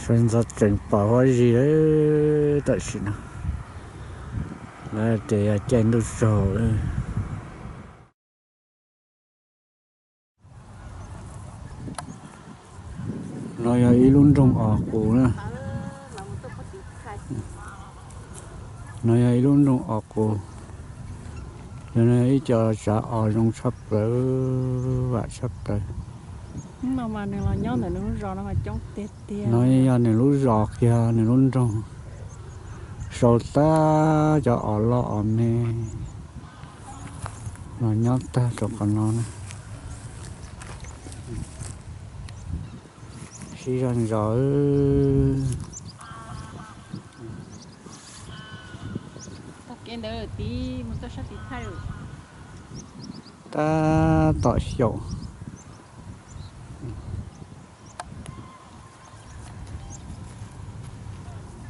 Peb ntxov tseem pom huab zig tam sim no, lawv tias yog caij ntuj tsaug lawm. No yog ib lub nroog os qus na. No yog ib lub nroog os qus. Yog no ib co tsav os zoo tshaj plaws, vam tshaj plaws. No yog nws lub zos kiag, nws lub nroog. Sau tag cov os loj os me los nyob tag rau qhov no na. Sib zog zos. Tab tom xyaum.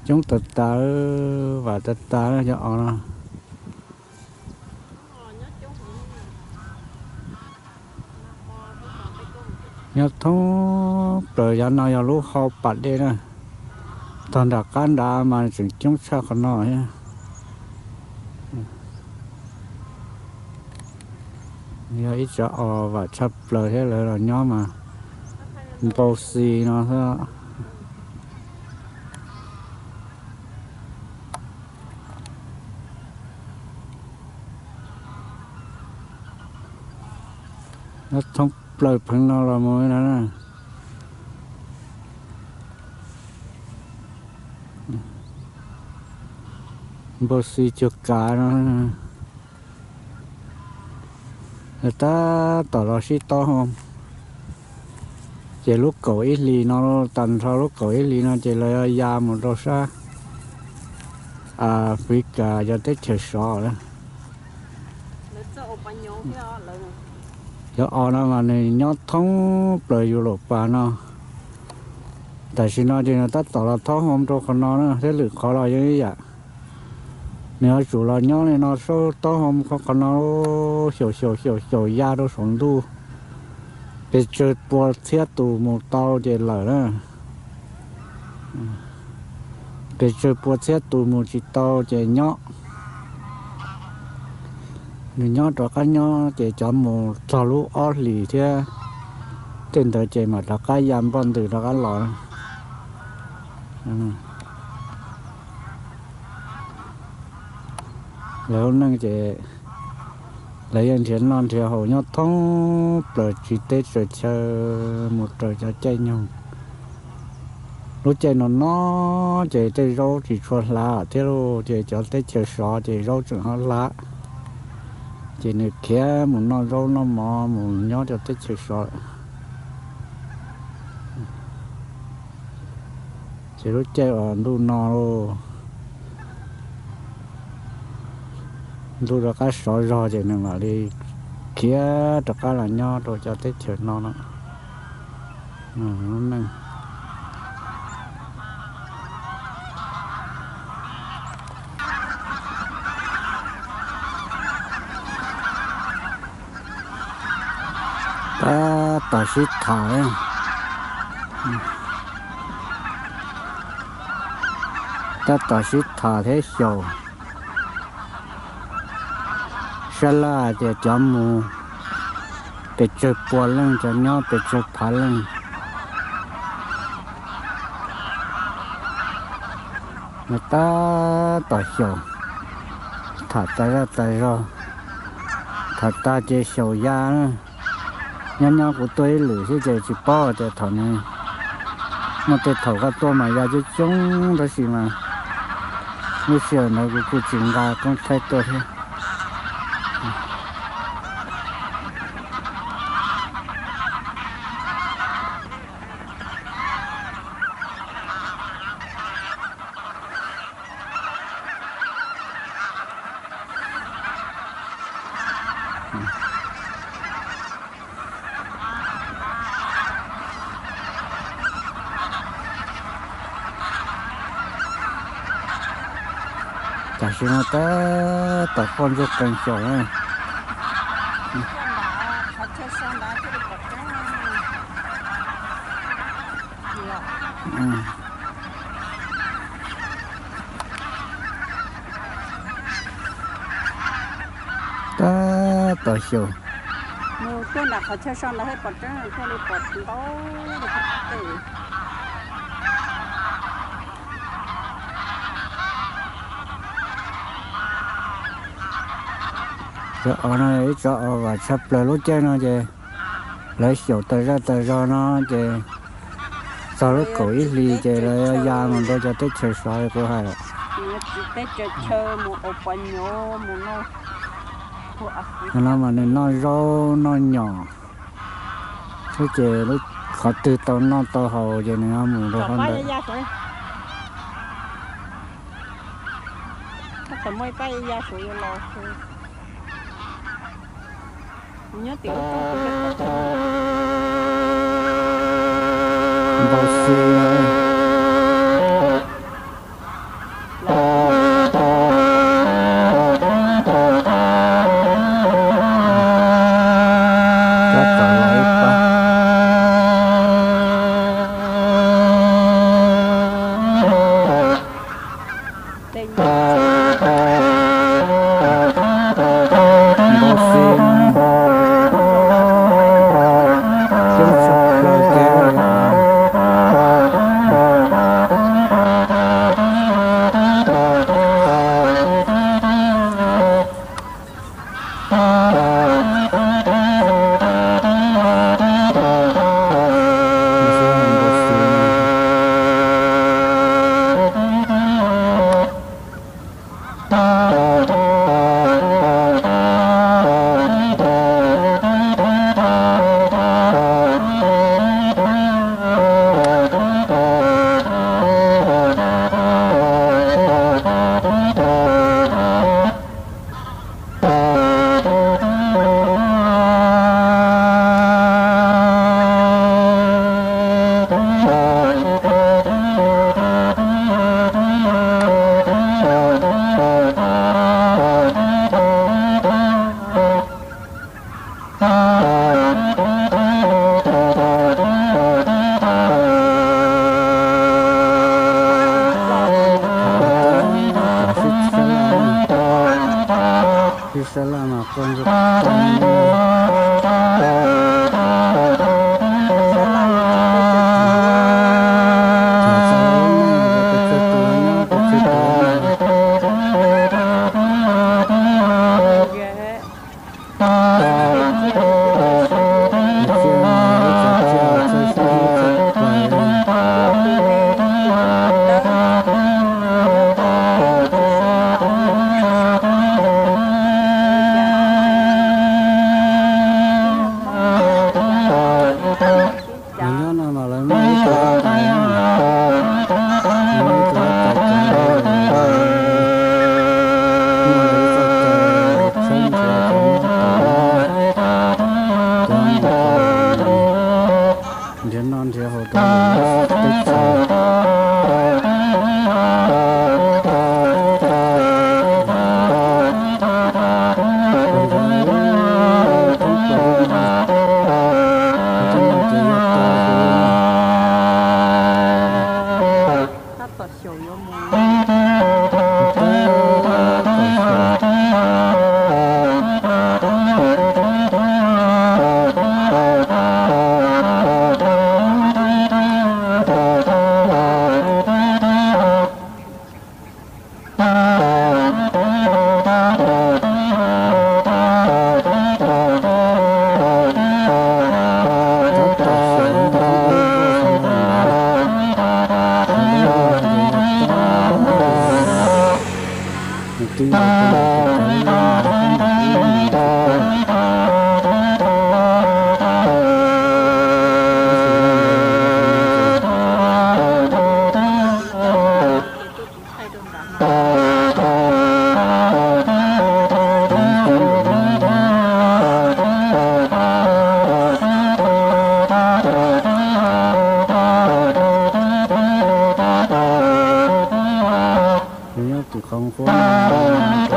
Coob tas tas, vam tas tas cov os no. Nyob thoob plaws yav no yog lub hau pas dej na. Tog nram qab nrad mas tseem coob tshaj qhov no thiab. Yog ib tsav os vam tshaj plaws thiab, lawv los nyob mas npau xis no xwb. Nyob thoob plaws pheev no los mus no na. Npau xis cuag kav no. Tab tom los sib taub hau, ces lub kaum ib hlis no, tag nrho lub kaum ib hlis no ces lawv ya mus rau sab Africa cov teb chaws sov lawm. Cov os no mas nws nyob thoob plaws Europe no. Tam sim no ces nws tab tom los taub hau rau qhov no na, thiab lwm qhov los yeej ib yam. Nws yuav tsum los nyob li no, taub hau qhov no, xyaum xyaum xyaum xyaum ya rau saum ntuj, pes tsawg pua txhiab tus mus tau ces lawm na. Pes tsawg pua txhiab tus mus tsis tau ces nyob. Nws nyob rov qab nyob ces cov mus txog lub ob hlis thiab, tej ntawd ces mam rov qab ya npoj ntws rov qab los. Lawv lub neej ces lawv yeej nrhiav noj nrhiav haus nyob thoob plaws tsis teb tsaws chaw mus raws cov caij nyoog. Lub caij no no ces tej zaub tsis tshua hlav thiab lauj, ces cov teb chaws sov ces zaub tseem hlob hlav, ces nws khiav mus noj zaub noj mov mus nyob cov teb chaws sov. Ces lub caij uas ntuj no lauj, ntuj rov qab sov zog ces nws mam li khiav rov qab los nyob rau cov teb chaws no no. Lub neej tab tom sib tham, tab tom sib tham thiab xyaum. Sab laj hais tias cov mus pes tsawg pua leej, cov nyob pes tsawg phav leej. Tab tom xyaum, tham tas zaj tas zog, tham tas ces xyaum ya na. Nyob nyob kuv tuaj ib lwm xwb ces tsis paub tias thaum nws, muaj tej thaum koj tuaj mas ya coob coob tab sis mas lub sij hawm ntawd kuv kuj tsis nqa koob thaib tuaj thiab. Tam sim no tab tom quaj ntsuag qees xyaum na. Tab tom xyaum. Mus tuaj nram qhov chaw so ntawd thiaj pom tseeb, thiaj li pom ntau tej. Tsov os no ib tsov os vam tshaj plaws lub caij no ces lawv xyaum tas zaj tas zog no ces txog lub kaum ib hlis ces lawv ya mus rau cov teb chaws sov kuv hais lawm. Teb chaws chaw mus ua pos nyov mus no. No mas nws noj zaub noj nyom xwb ces lub qhov twg tau noj tau haus ces nws mus rau qhov ntawd. Npau xi. Npau xi. Sab laj mas quaj ntsuag. Nyob no mas lawv muaj ib tug huab tais, muaj ib tug huab tais kav, muaj lawv ib txoj cai tshawb nrhiav cov nyob tom no, cov nrhiav noj nrhiav haus rau lwm lub teb chaws. Tab tom xyaum yuav mus. Nyob tim qhov nqhuab no,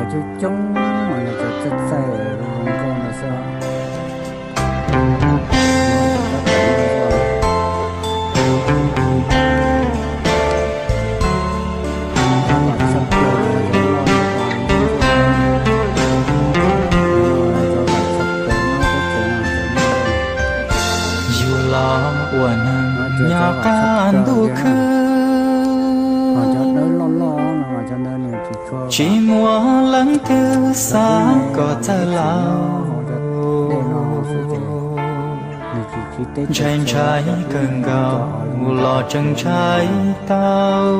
coob coob mas nws cov txaij txaij zoo nkauj no xwb. Yug los ua neeg nyob qab ntuj khwb, tsis muaj leej twg xav kom txawj laus. Ntshai ntshai kawg nkaus los tseem ntshai tau.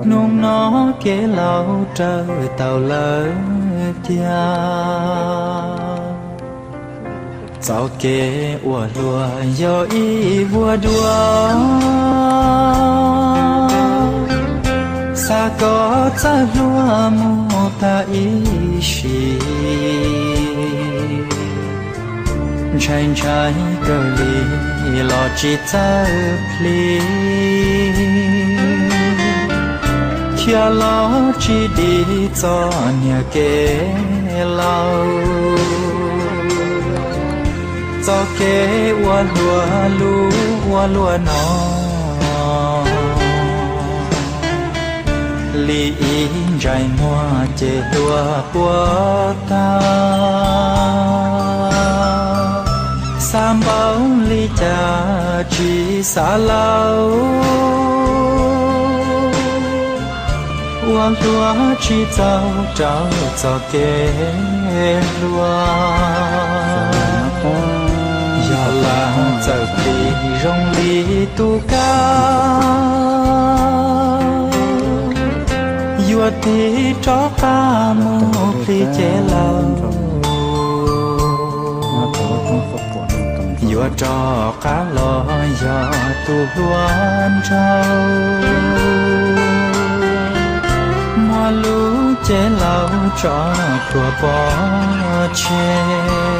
Hnub no kev laus raws tau lawm tiag. Txoj kev ua hluas yog ib vuag dua, xav kom txawj hluas mus tag ib sim. Ntshai ntshai kawg li los tsis txawj plig, thiab los tsis dim txoj niag kev laus. Txoj kev ua hluas lub ua luaj no, li ib ntsais muag ces hluas puas tag. Xav npaum li cas tsis xav laus, ua hluas tsis txaus rau txoj kev hluas. Yog lam txawm plig zoo li tus kab, yuav tig rov qab mus plig ces laus. Yuav rov qab los yog tus hluas nraug, muaj lub cev laus tso pluas pov tseg.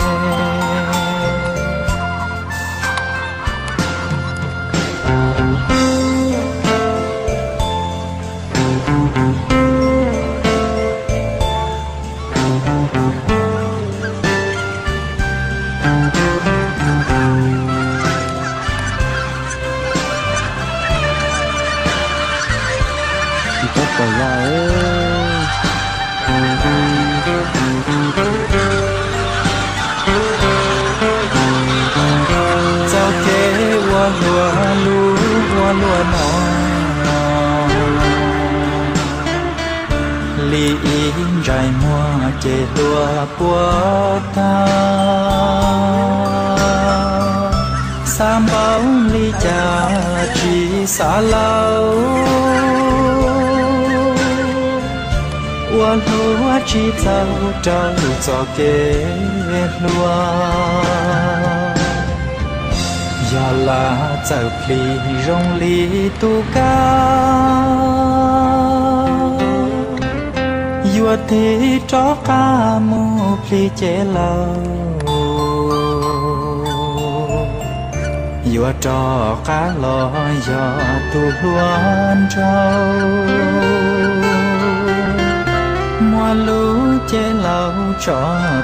Txoj kev ua hluas lub ua luaj no, li ib ntsais muag ces hluas puas tag. Xav npaum li cas tsis xav laus, ua hluas tsis txaus rau txoj kev hluas. Yog lam txawm plig zoo li tus kab, yuav tig rov qab mus plig ces laus. Yuav rov qab los yog tus hluas nraug, muaj lub cev laus tso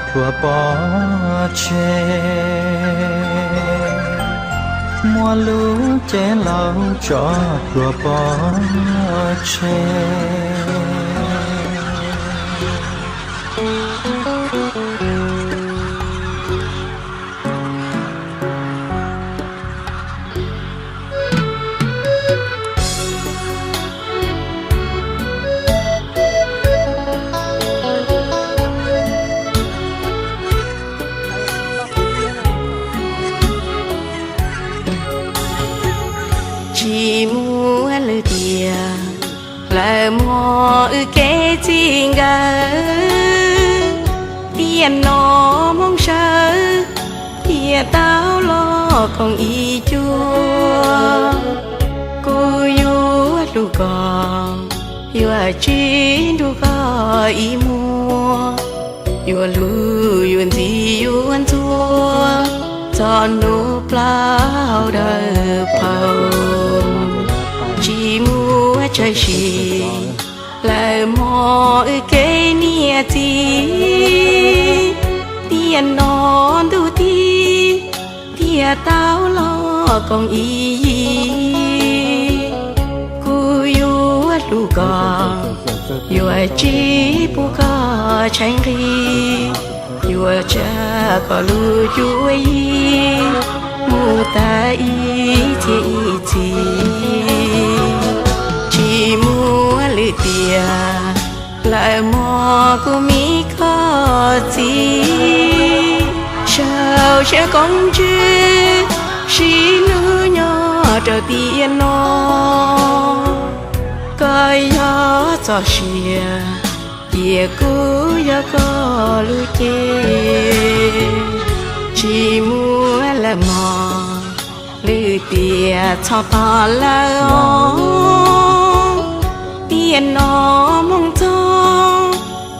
pluas pov tseg. Muaj lub cev laus tso pluas pov tseg. Tsis muaj lwm tiam lawm mog wb kev txij nkawm, tiam no hmoov sawv thiaj tau los koom ib cuab. Kuv yuav hlub koj, yuav tsis nrug koj ib muag, yuav hlub yuav ntxim yuav ntxuav txog hnub plaub dawb paug. Tsis muaj tshawm sim Lawm mog wb kev niam txiv, tiam no ntuj tib, thiaj tau los koom ib yig. Kuv yuav hlub koj, yuav tsis pub koj tshaib nqhis, yuav tsa koj lub cuab yig mus tag ib txhiab ib txhis. Tsis muaj lwm tiam lawm mog kuv me koj txiv, saum siab koob ntswg sib hlub nyob rau tiam no. Koj yog txoj sia, cia kuv yog koj lub cev. Tsis muaj lawm mog, lwm tiam txhob tos lawm os. Tiam no hmoo txog,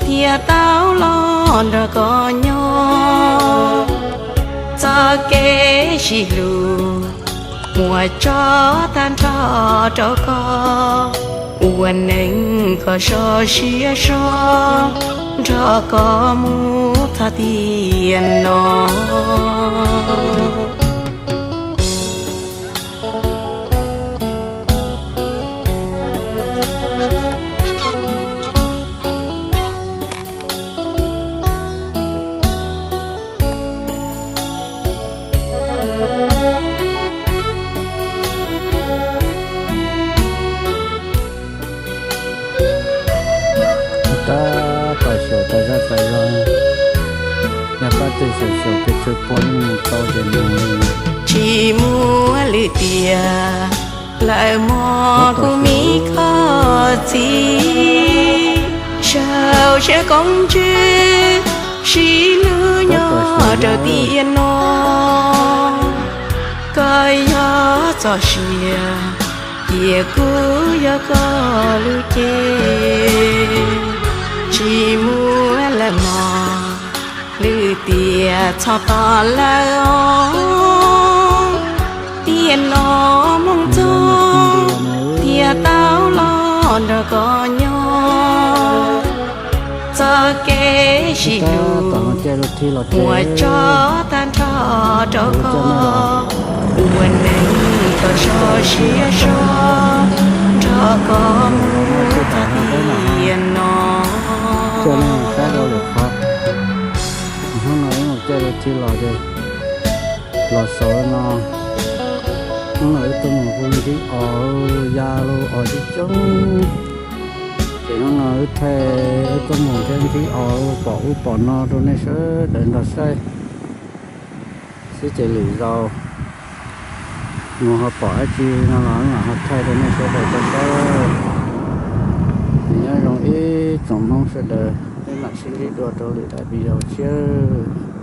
thiaj tau los nrog koj nyob. Txoj kev sib hlub muab tso tag nrho rau koj, ua neej koj so siab so, nrog koj mus txog tiam no. Tab tom xyaum tas zaj tas zog, yog pab twg xyaum xyaum pes tsawg puas yeej mus tau ces mus li. Tsis muaj lwm tiam lawm mog kuv me koj txiv, saum siab koob ntswg sib hlub nyob rau tiam no. Koj yog txoj sia, cia kuv yog koj lub cev. Tsis muaj lawm mog, lwm tiam txhob tos lawm os. Tiam no hmoo txog, thiaj tau los nrog koj nyob. Txoj kev sib hlub muab tso tag nrho rau koj, ua neej koj so siab so, nrog koj mus txog tiam no. Coj nej saib rau lwm qhov. Hnub no wb mus caij lub thij los ces los xaus no. Hnub no wb tuaj mus hu nqi os, ya los os coob coob. Ces hnub no wb thaij wb tuaj mus thiab nqi os pom ub pom no rau nej sawv daws nrog saib. Xwb ces lwm zaus mus ho pom dab tsi no los mam ho thaij rau nej sawv daws tau saib. Ces nyob zoo ib tsoom Hmoob sawv daws, peb mam sib ntsib dua rau lwm daim video tshiab.